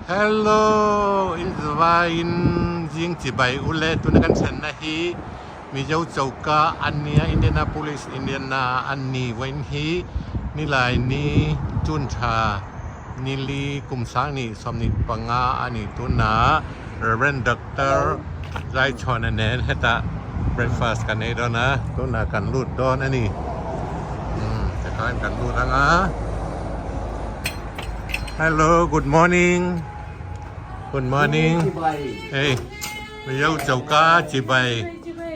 Hello in zavaiin zing chibai ule tuna kan thlenna hi Mizo choka an nia Indianapolis Indiana an ni vawiin hi nilai ni June tha nili kum sang ni 25 a ni tuna Reverend Doctor Zaichhuana nen hetah breakfast kan ei dawn a tunah kan lut dawn a ni umm tikhan kan lut ang a hello good morning good morning hei Mizo choka chibai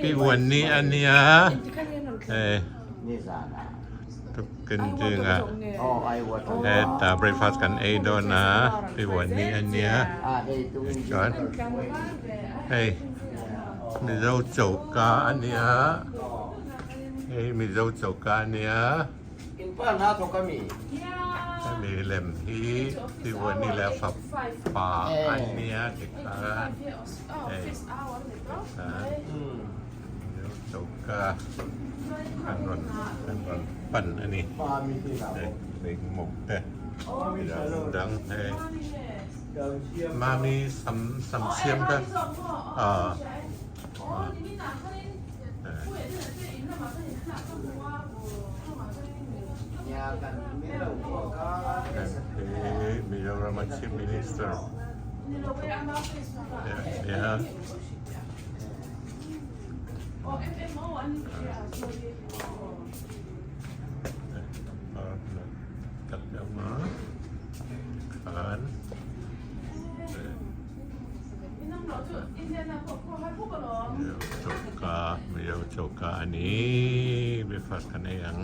pi uan ni a nia hei. Tukin zingah heta breakfast kan ei dawn a pivuani a nia chuan hei Mizo choka a nia hei Mizo choka a nia hemi lem hi pivuani leh a fapa a nia tikhan hei tikhan. Choka an rawn an rawn pan a ni hei mawk te midang dang hei mami sam sam siam kha ah hei Mizoram a Chief Minister nia. Choka Mizo choka a ni breakfast kan ei ang.